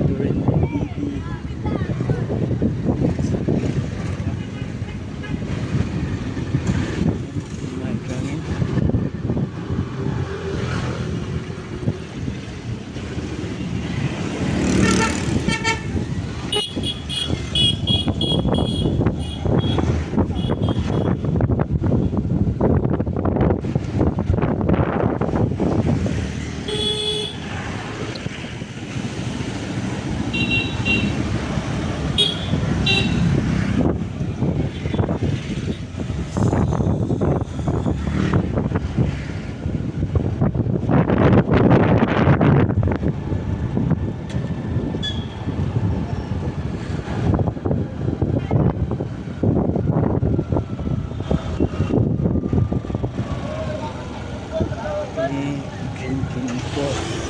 turin B B atangin. Drinking pawh.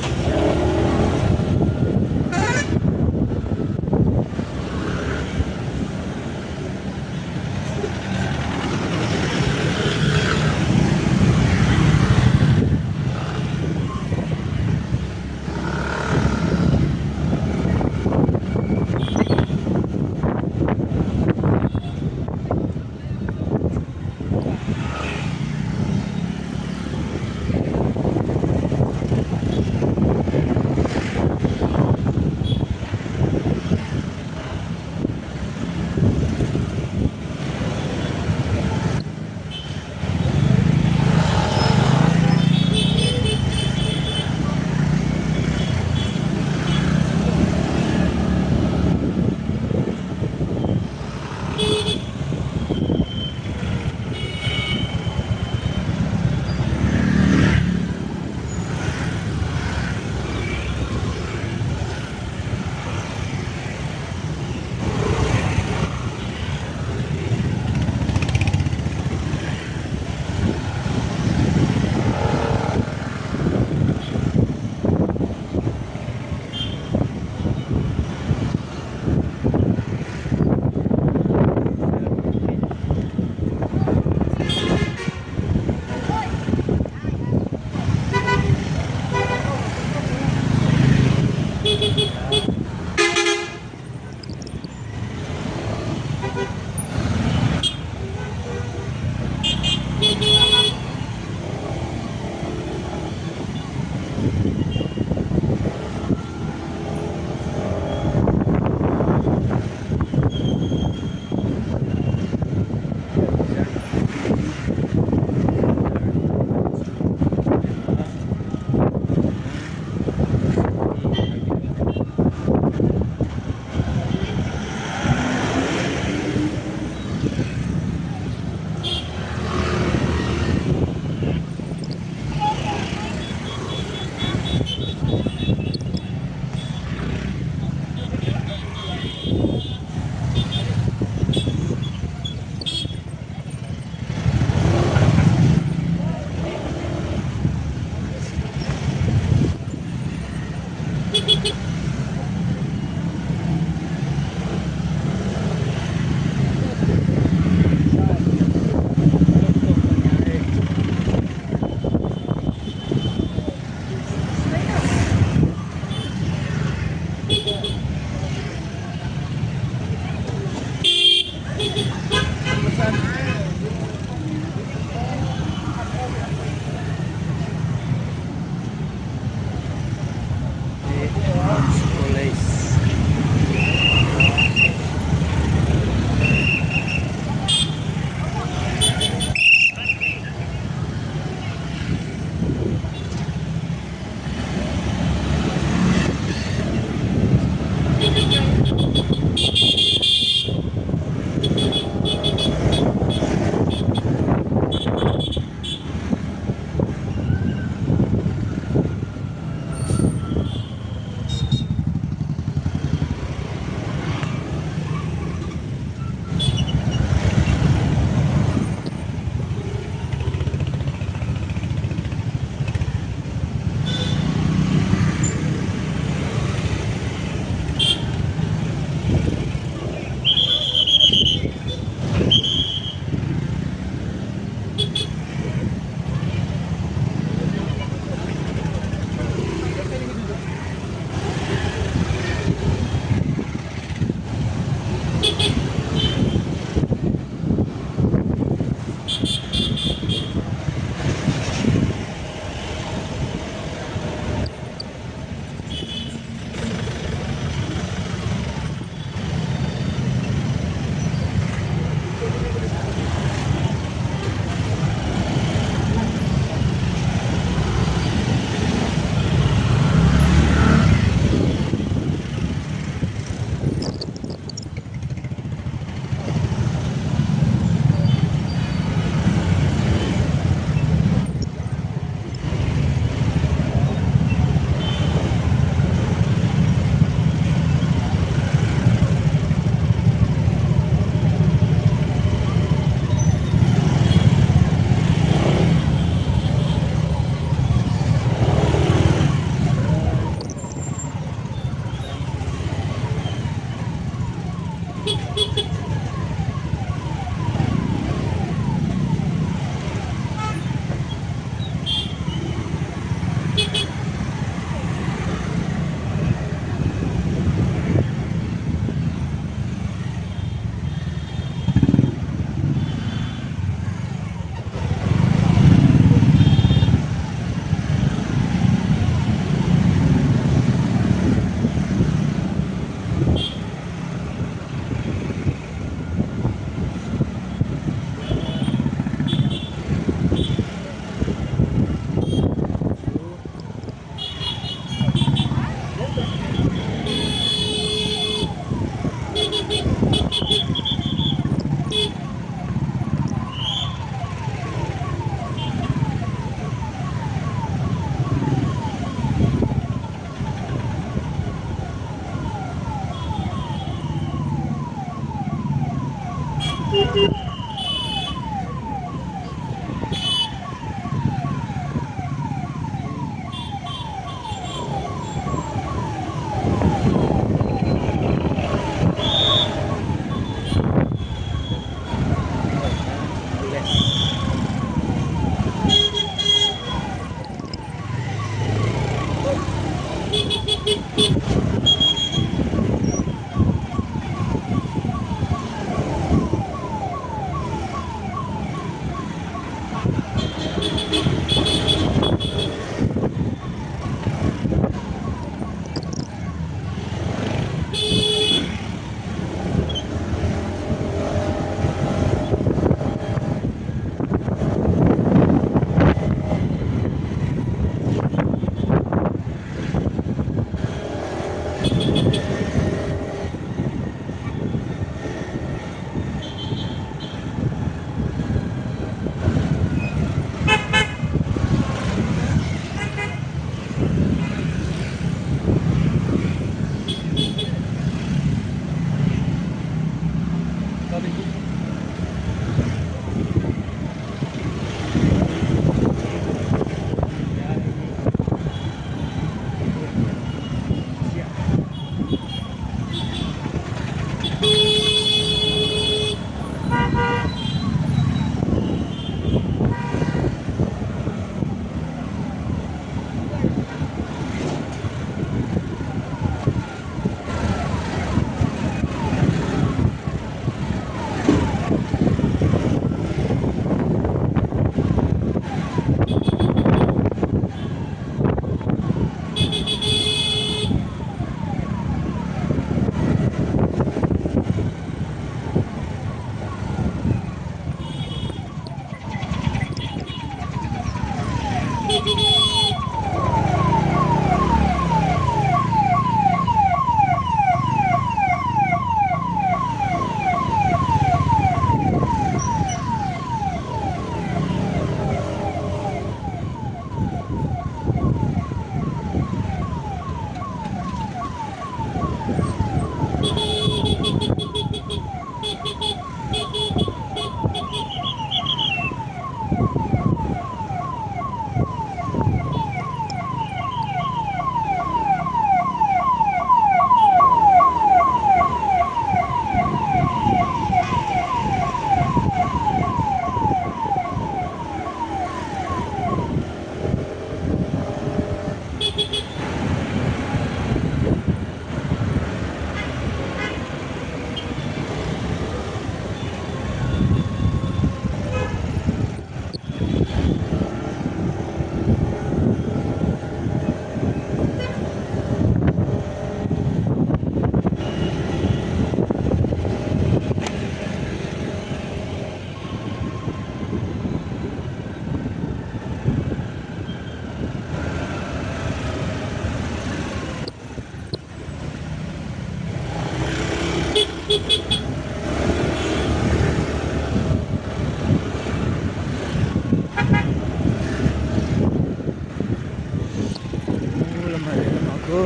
Khu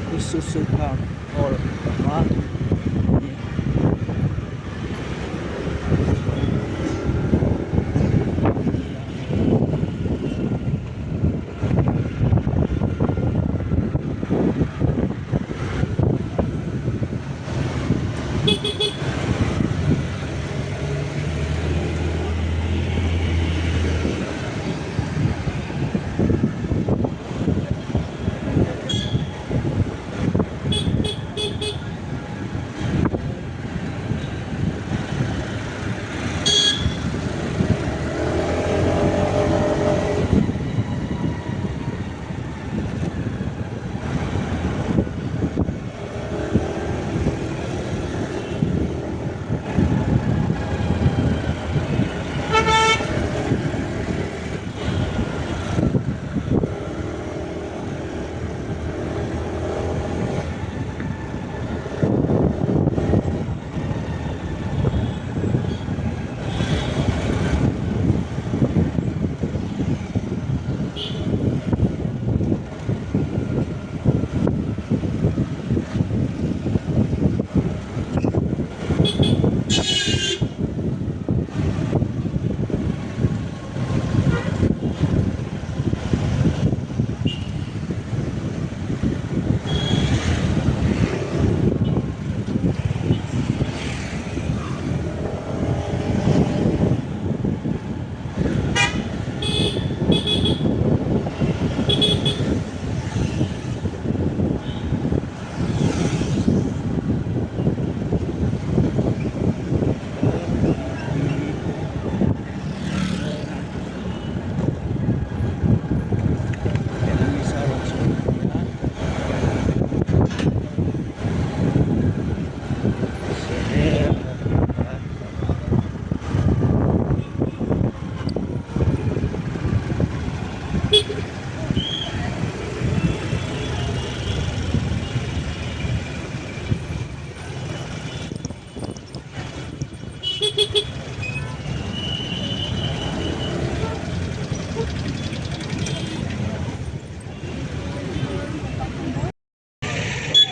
khu su su kha hall a awm a.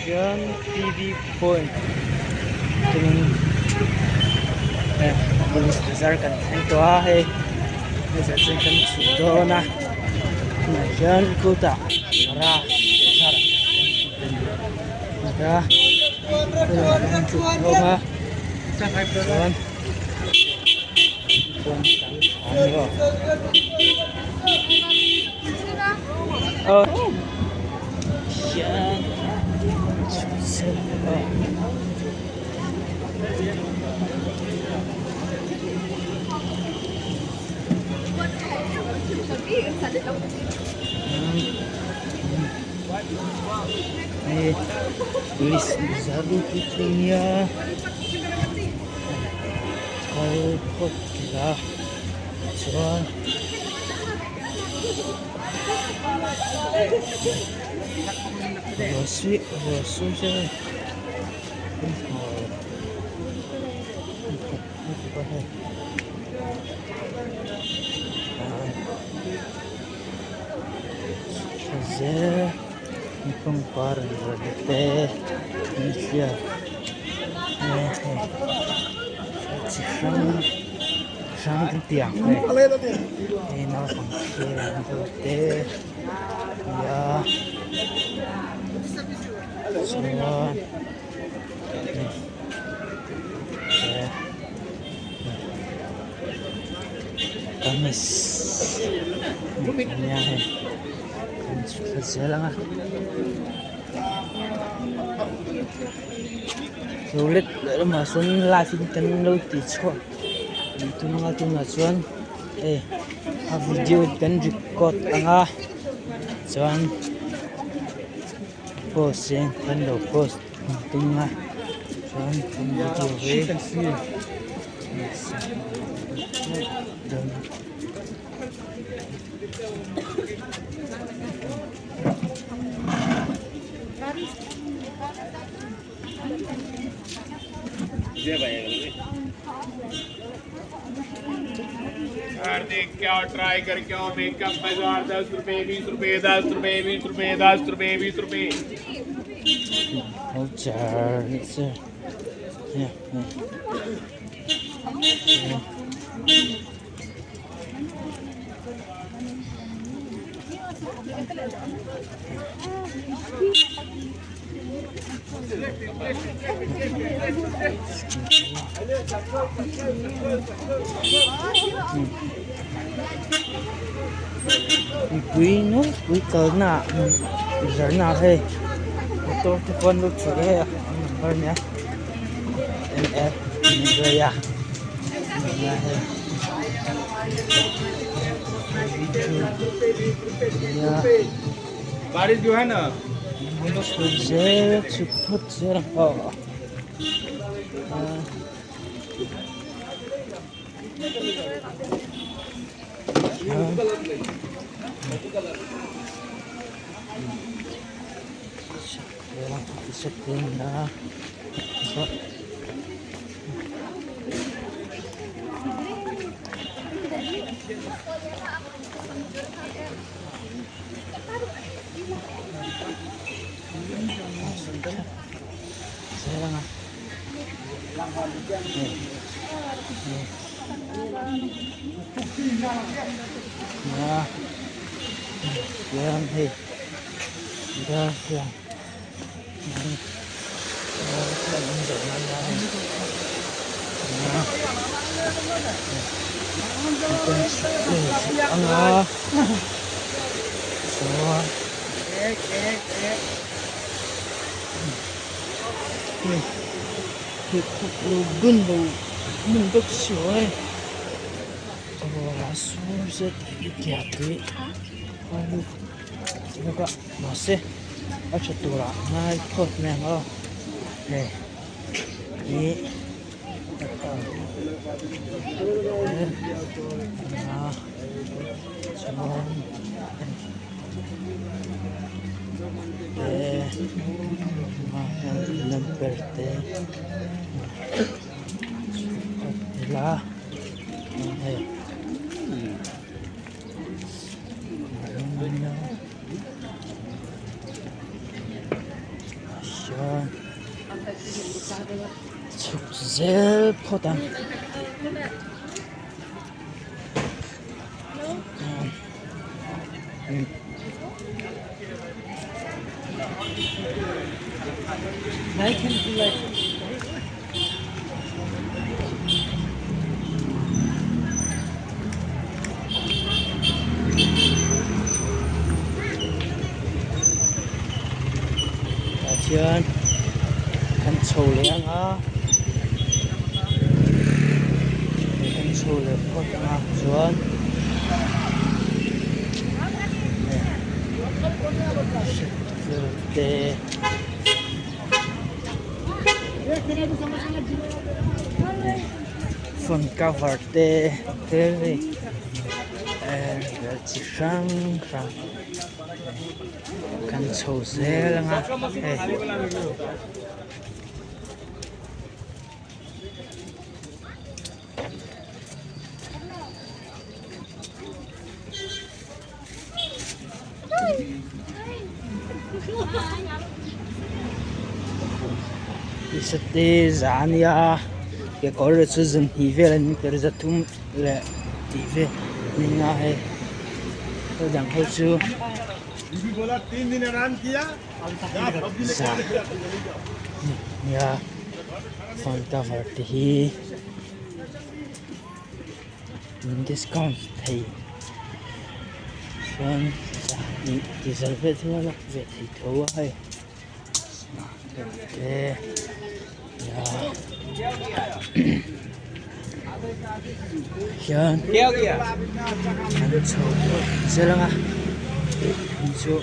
Hian T V point chuanin police bazar kan thleng tawh a hei hei chuan kan chhuk dawn a tunah hian khutah para bazar a chuan Hei police bazar ropui chu ania kal phawt ila chuan ruah sur hian zel pangpar te nihliap chi hrang hrang an ti ang hei hei naupang khel ang deuh te nia chuan kamis ania hei kan chhuk thla zel ang a lo let leh lamah sawn live in kan lo ti chhuak an tum anga tunah chuan hei a video kan record ang a chuan post in kan lo post an tum a chuan kan video hi देख के आओ, ट्राई करके आओ। मेकअप बाजार 10 रुपए, 20 रुपए, 10 रुपए, 20 रुपए, 10 रुपए, 20 रुपए। Voucher nih chu Mipui nawlpui kalna zarna ah hei motor te pawh an lo chhuk a hei a number a nia M F Meghalaya nia hei nia chhuk zel chhuk phawt zel ang aw Hian hei darthlalang darthlalang an zawrh na ania hei anga chuan hei pheikhawk lo bun lo bun bawk si lo hei aw sur zet hi kia tui bawk a mahse a tha turah ngai phawt mai ang aw hei hi a chuan te number te ila hei. Chhuk zel phawt ang. Tah hian kan chho leh ang a kan chho leh phawt ang a chuan te. Phone cover te te hei chi hrang hrang kan chho zel ang a hei. Tisate za ania kekawr leh chu zan hnih vel an inper za thum leh tih vel a ni a hei thil dang ho chu za nia phone cover te hi. Discount thei chuan ih ti zal vel thil a lak ve thei tho a hei te hian an chho zel ang a chu.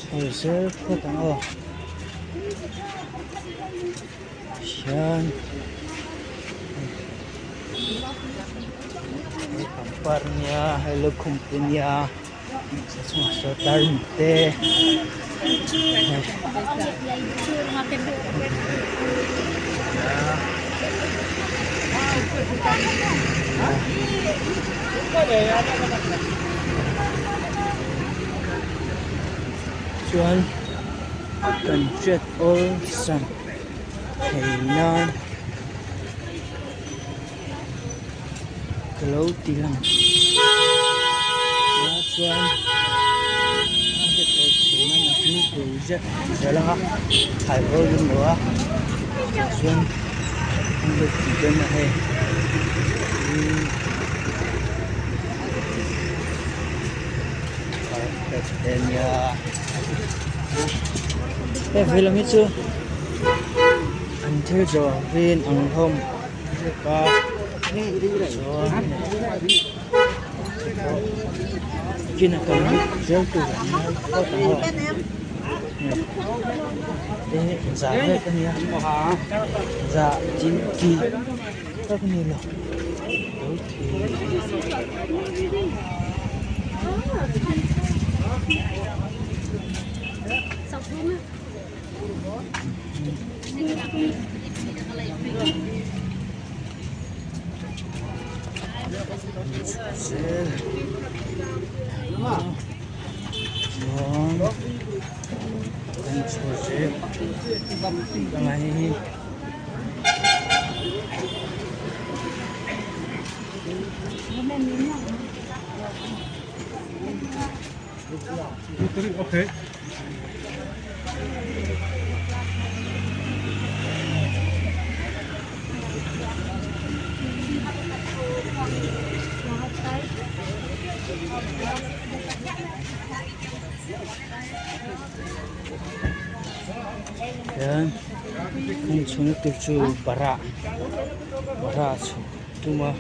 Chho zel phawt ang aw hian hei pangpar nia hei lukhum te nia a chungah sawn tarmit te hei. Chuan kan hriat awlsam thei nan ka lo ti lang a chuan a hriat awlsam thei nan a hming tur ziak zel ang a thai rual in lo a chuan an lo ti dawn a hei. Hei veilam hi chu an thil zawh ang hi an ang hlawm bawk a chuan chin a kan zel tur an ngai phawt ang aw hei hi zah vek a nia zah chin chi tak a ni lo. Hian hmun chhung te chu bara bara chhuk tum a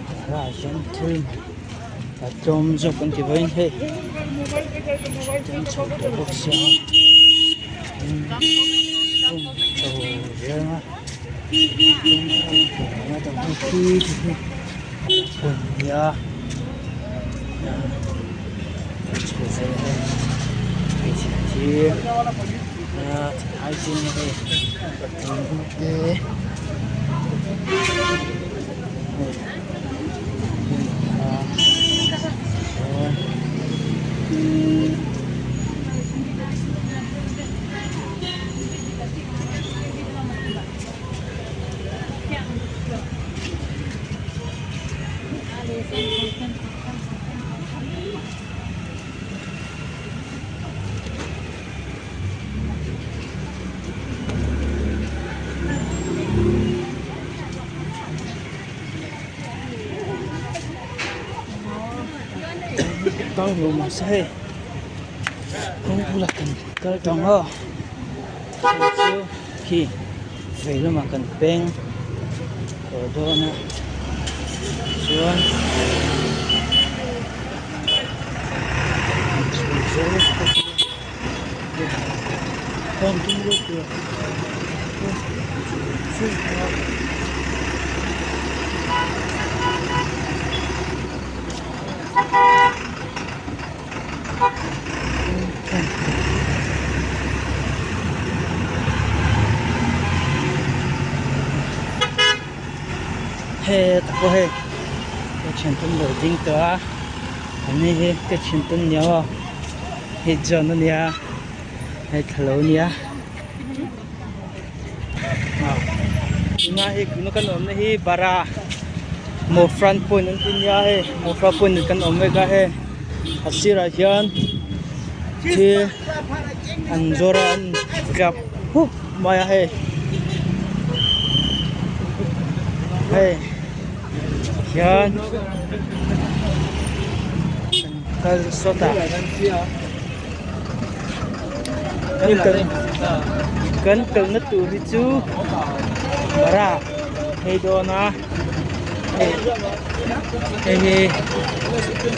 bara ah hian thil a tlawm zawk an ti vawiin hei an chho tawh bawk sia an chho zel a nia chho zel a hmeichhe thil a thil hei te chuan. Kal lo mahse hei kawng bulah kan kal tawng aw chu khi vei lamah kan peng tawh dawn a chuan Hetah pawh hei ka thianten lo ding tawh a ani hi ka thianten ni aw hei John a nia hei thla lo a nia tuna hei tuna kan awmna hi bara mawfran point an ti nia hei mawfran point ah kan awm mek a hei a sirah hian thil an zawr a an tlap hup mai a hei hei hian kan kal sawt a kan kalna tur hi chu bara phei dawn a hei hei hi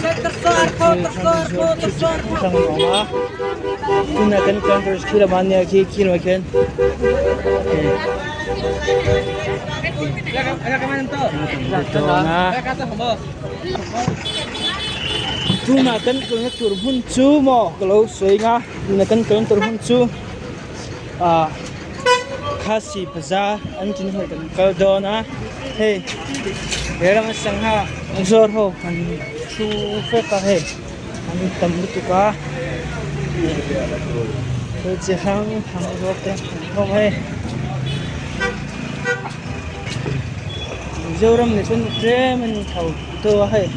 thil chi hrang hrang a awm a tunah kan counter khi lamah ania khi khi lamah khian hei dawn a. Tunah kan kalna tur hmun chu maw ka lo sawi ang a tunah kan kalna tur hmun chu ah. Khasi bazar an tin hei kan kal dawn a hei he lama sangha zawr ho an thu vek a hei an tam lutuk a thil chi hrang hrang zawk te an hlawm a hei Mizoram ni chuan tlem an tho deuh a hei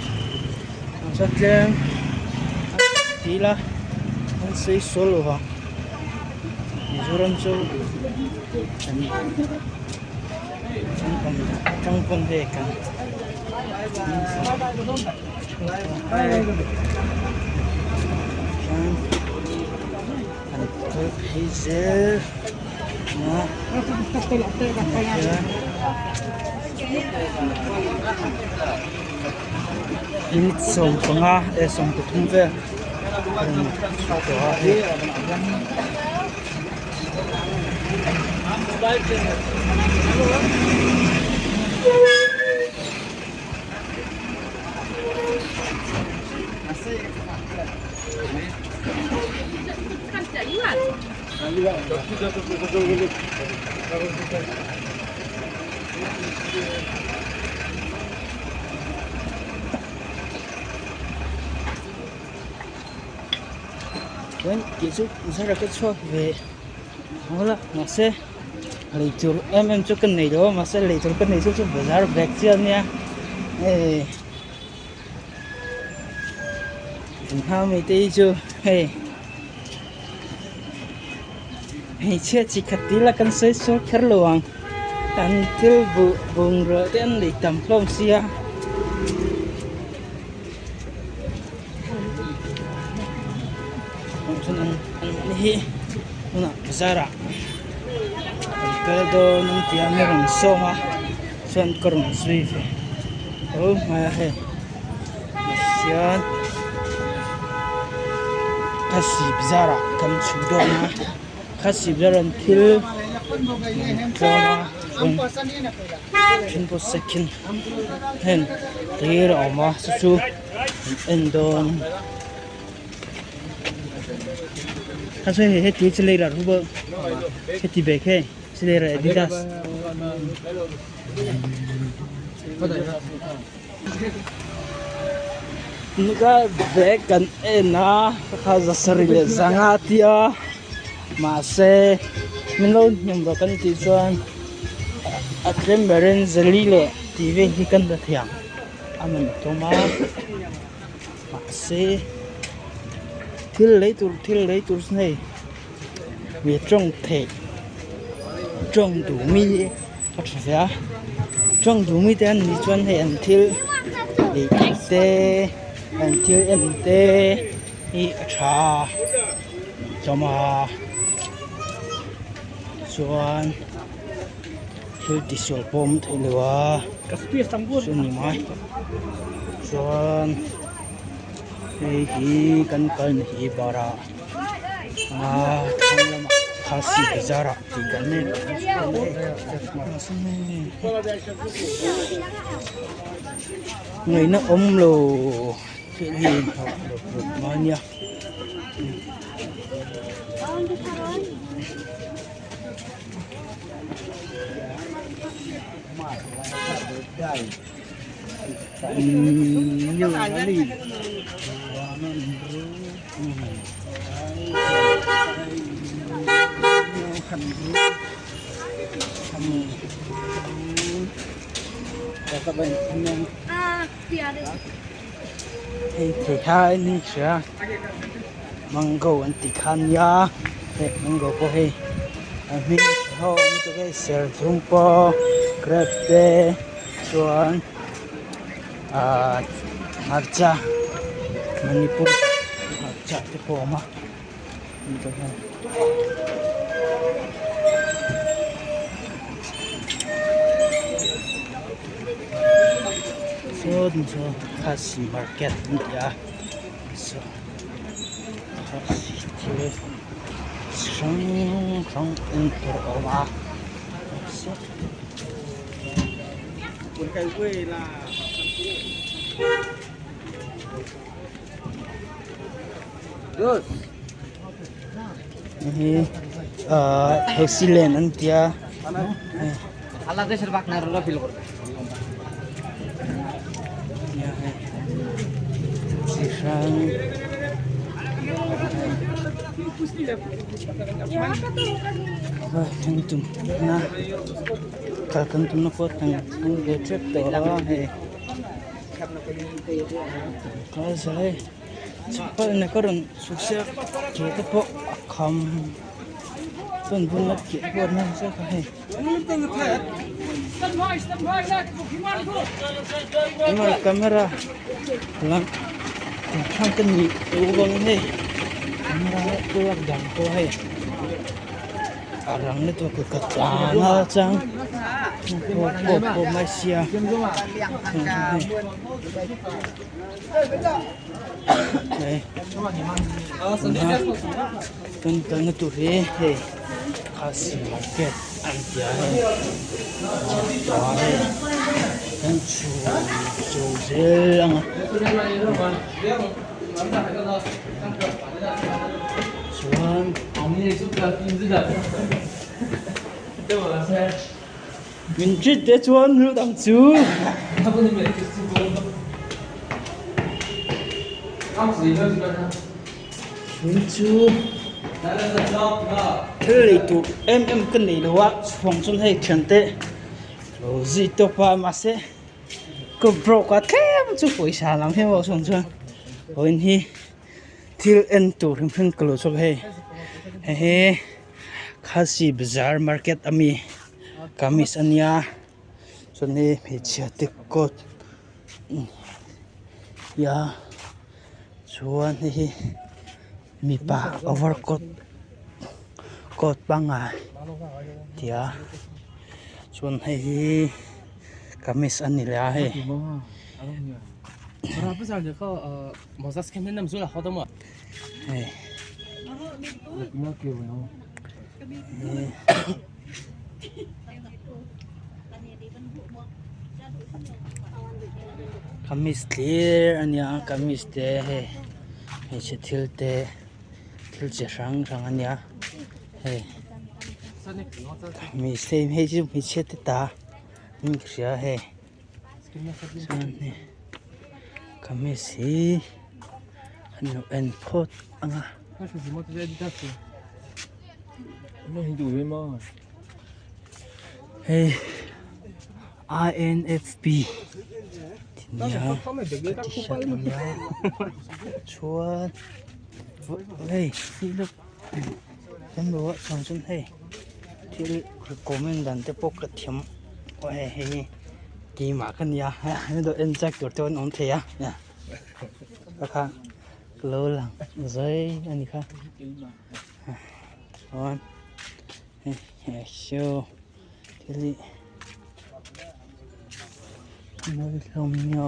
mahse tlem ti ila an sawi sual lo vang. Mizoram chu an an awm atang pawn hei kan chuan an kal phei zel a minute 15 leh 13 vel a rawn chhuak tawh a hei. Chuan tih chu zara ka chhuak ve nghal a mahse lei tur em em chu ka nei lo a mahse lei tur ka nei chu chu bazar bag chiah ania hei engha mai te hi chu hei hmeichhia chi khat tih ila kan sawi sawi kher lo ang an thil buh bungrua te an nei tam hlawm sia. Hi tunah bazar ah an kal dawn an ti a mi rawn sawm a chuan ka rawn zui ve tho mai a hei hian khasi bazar ah kan chhuh dawn a khasi bazar ah thil an tlawm a chuan then pawh second hand hlir a awm a chu chu an en dawn. A sawi hei heti chi lei lar hu bawk heti bag hei chi lei lar adidas. Nika bag kan en a kha zasarih leh zanga tia mahse min lo hnem rawh kan tih chuan a tlem berin zali leh tih vel hi kan la thiam a man tum a. Mahse thil lei tur thil lei tur chu hei mi tawng theih tawng duh mi a tha hle a tawng duh mi te an nih chuan hei an thil lei tur te an thil en te hi a tha hlawm a chuan thil tisual pawh a awm theih lo a chu ni mai chuan hei hi kan kalna hi barah aa thlang lamah khasi bazar ah tih kan mek ngaihna awm lo thil hi a nia. Hei theihai ni hria mango an tih kha ania hei mango pawh hei a hming ho awm lutuk hei serthlum pawh grape te chuan ahh hmarcha manipur hmarcha te pawh a awm a. Saw saw khasi market an ti a saw khasi thil chi hrang hrang en tur a awm a. Hei hi ahh Hexyland an tia. Nia hei chi hrang kan tum na kal kan tum na pawh kan thleng ve tep tawh a hei kal zel hei chapal na ka rawn chhuk sia ke te pawh a kham chuan bula ke pawh an hmang zek a hei. Camera lam thlang te ni vang in hei camera lak dan pawh hei a rang lutuk a ka tlan a chang pawp pawp mai sia hei kan kalna tur hi hei khasi market an ti a hei tah hei kan chhuk chho zel ang a chuan min treat te chuan lut ang chu. Min chu thil lei tur em em ka nei lo a chhuang chuan hei thiante lo zui tawp a mahse ka broke a tlem chu pawisa lam hi erawh chuan chuan vawiin hi thil en tur hrim hrim ka lo chhuak a hei hei hi Khasi bazar market ami kamis ania chuan hei hmeichhia te coat nia chuan hei hi mipa over coat coat pangngai tia chuan hei hi kamis a ni leh a hei. Hei kamis tlir a nia kamis te hei hmeichhe thil te thil chi hrang hrang a nia hei kamis te hei chu hmeichhia te ta niin ka hria hei chuan hei kamis hi an lo en phawt ang a. Hei INFP tih nia t-shirt a nia chuan hei ah chuan chuan hei thil comment dan te pawh ka thiam hei hei keimah ka nia en chak tur te pawh an awm thei a kha ka lo lang zai a ni kha chuan hei show thil hi mawi hlawm nia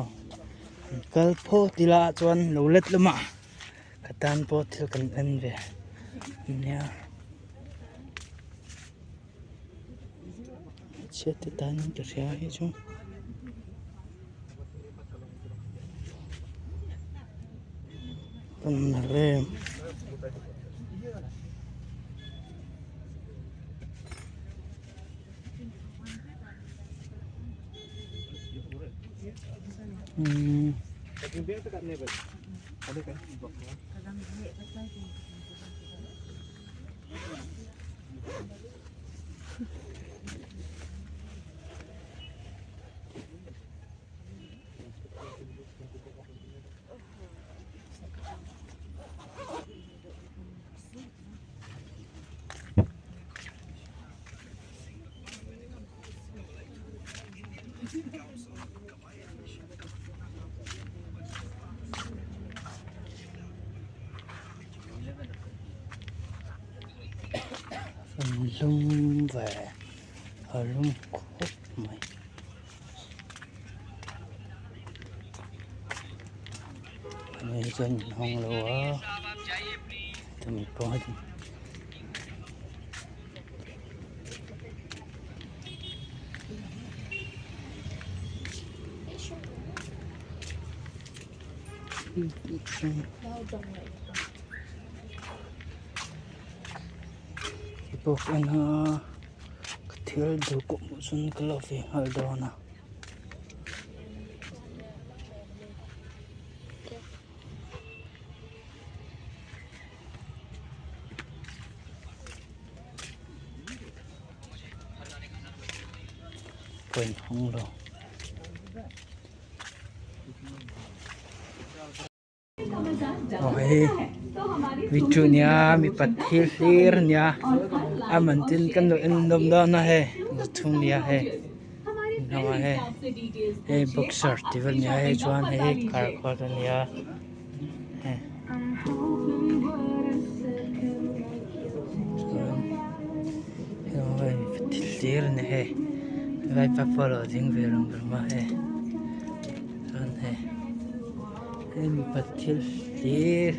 an kal phawt ila chuan lo let lamah ka tan pawh thil kan en ve nia chhiat te tan ka hria hi chu. An lum ve a lum khawp mai. Hei chuan in hawng lo a chumi pawh heti pawh en a. Thil duh kawh hmuh chuan ka lo ve nghal dawn a. Pawh inhawng lo. Aw hei mi chu nia mipa thil hlir a nia a man tin kan lo en nawm dawn a hei thung nia hei hnungah hei hei boxer tih vel a nia hei chuan hei hi kharkawt a nia hei chuan hei mipa thil hlir a ni hei vaipa pawh a lo ding ve reng reng a hei chuan hei. Hei mipa thil hlir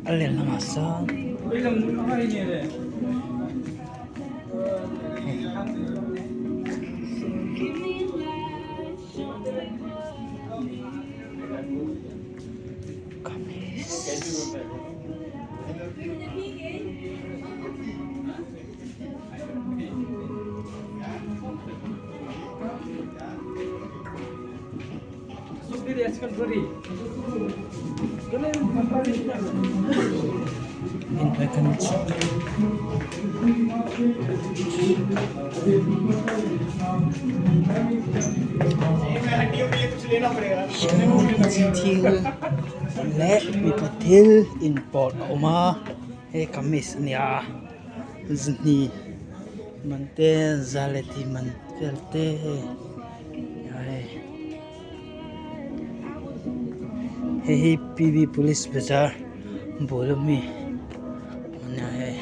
a lehlamah sawn kamis. Thil leh mipa thil inpawlh a awm a hei kamis a nia zahnih man te za leh tih man vel te hei. Hei hi P V police bazar bul ami a nia hei.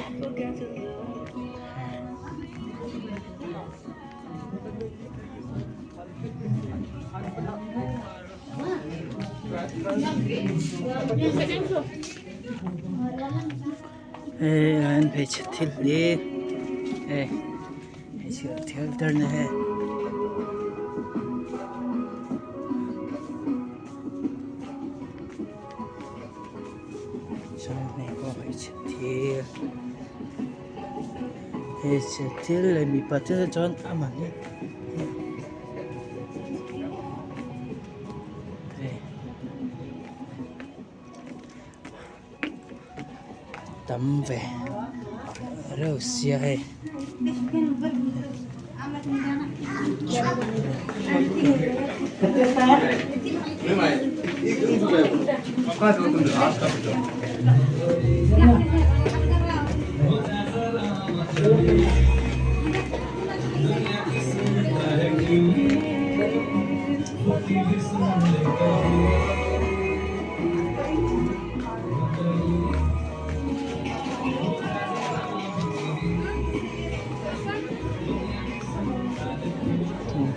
Hei ah hian hmeichhe thil hlir hei hmeichhe thil tar na hei. Chuan hei pawh hmeichhe thil hmeichhe thil leh mipa thil te chuan a mahni. Tam ve reuh sia hei.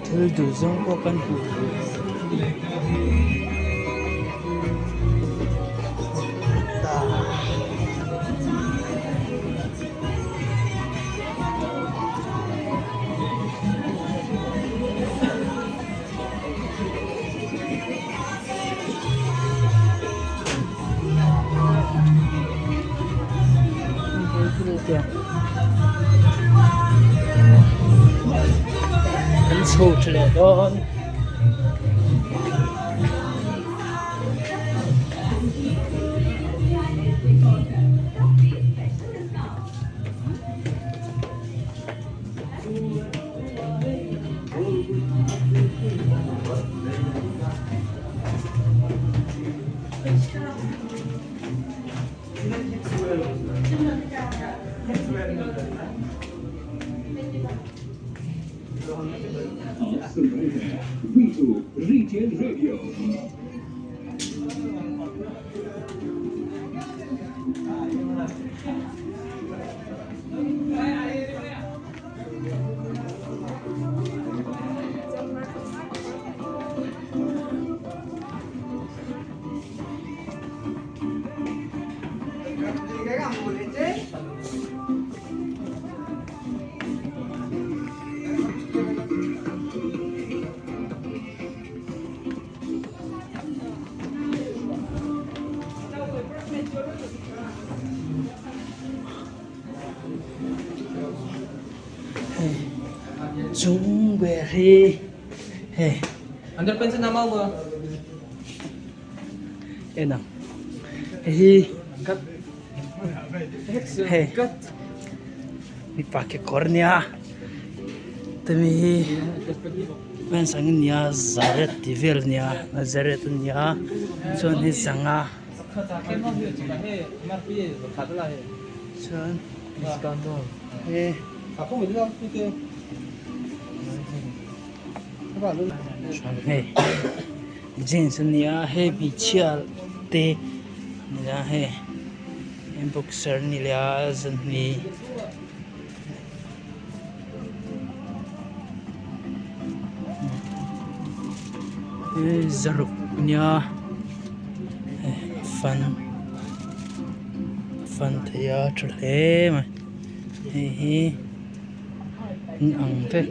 Thil duh zawng pawh kan hmu thei. Kan chho tha leh dawn. chung ber hi hei en ang hei hi hei mipa kekawr a nia tumi hi pants ang a nia zaret tih vel a nia zaret a nia chuan hei zanga chuan he chuan hei jeans a nia hei hmeichhia te a nia hei boxer a ni leh a zahnih. Zaruk nia fan fan thei a tha hle mai hei hi in ang vek.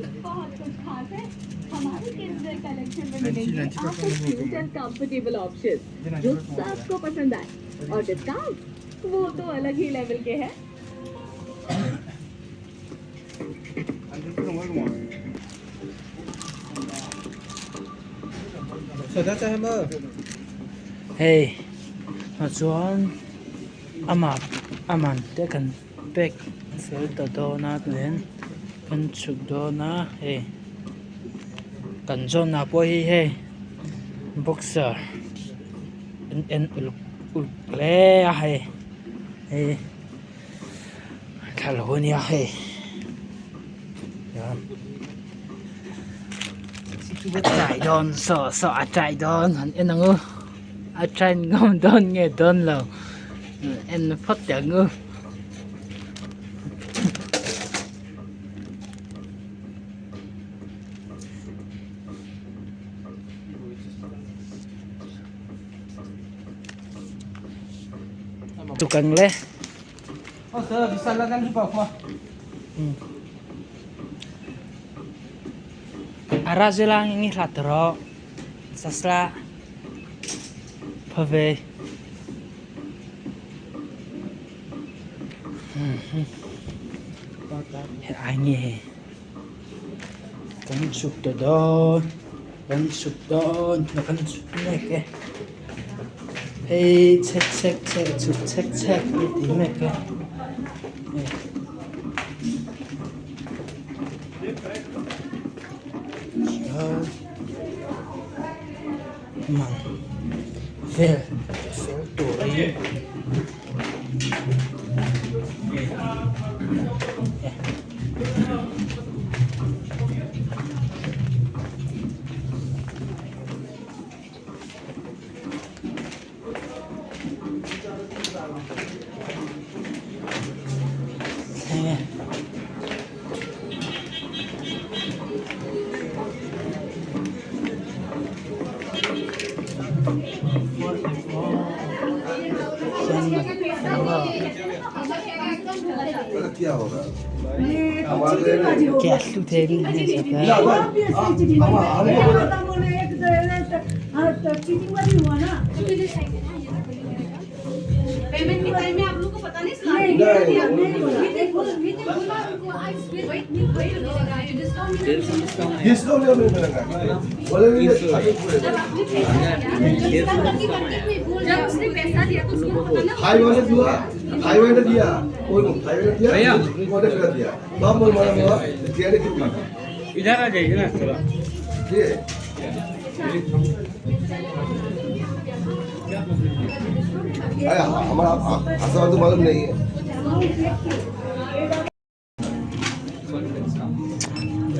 Hei ah chuan amah a man te kan pek fel ta dawn a tihian kan chhuk dawn a hei kan zawn ah pawh hi hei boxer an en uluk uluk hle a hei hei. Thla lo ania hei a chai dawn saw saw a chai dawn han en ang u a chai ngam dawn nge dawn lo en phawt teh ang u. Tukang le. A ra zela ngi hla taro sasla phave. Ai nge kan chuk ta dawn kan chuk dawn kan chuk mek e. Hei chhek chhek chhek chhuk chhek chhek a ti mek a man vel fel turin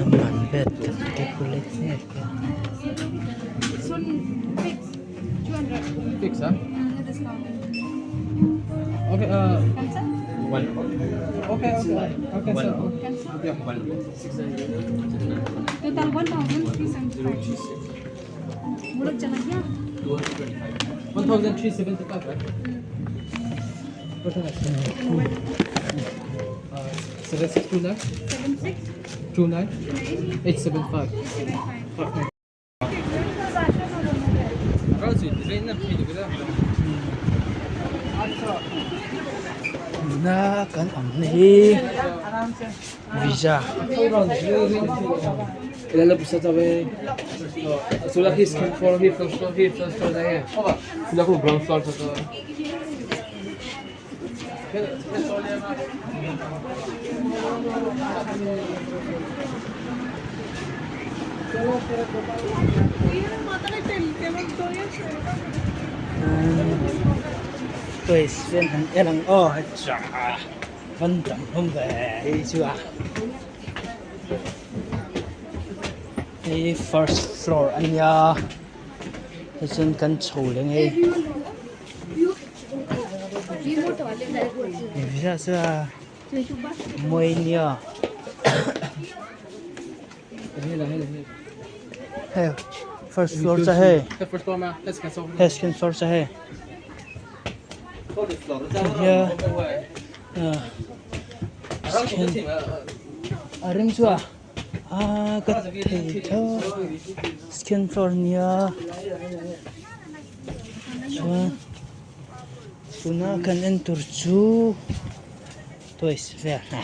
Man vel kan calculate mek a. Tuna kan awmna hi. Visa. Toys vel han en ang aw heta van tam hlawm ve hei chu a hei first floor a nia tichuan kan chho leh ngei. Mawi nia hei first floor cha hei hei second floor cha hei a ring chu a ah ka thei tho second floor nia chuan tuna kan en tur chu toys vel hna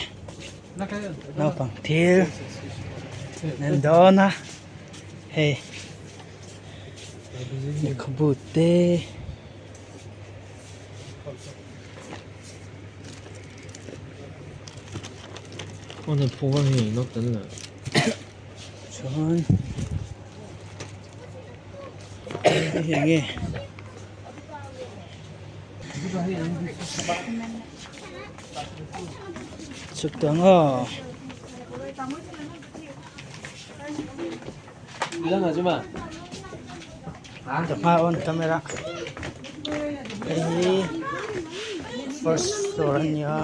naupang thil an dawn a hei lehkhabu te. Chuan hei eng nge chutah aw. Ka hma on camera hei hi first floor a nia.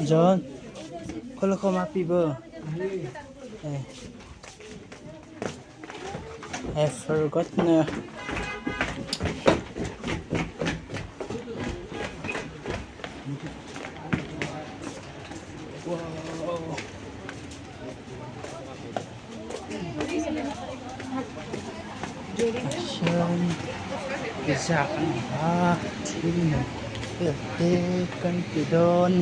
John khawlkhawm a pi bo I forgot na. Wow. Hian pizza kan hmu a thil man vel te kan ti dawn.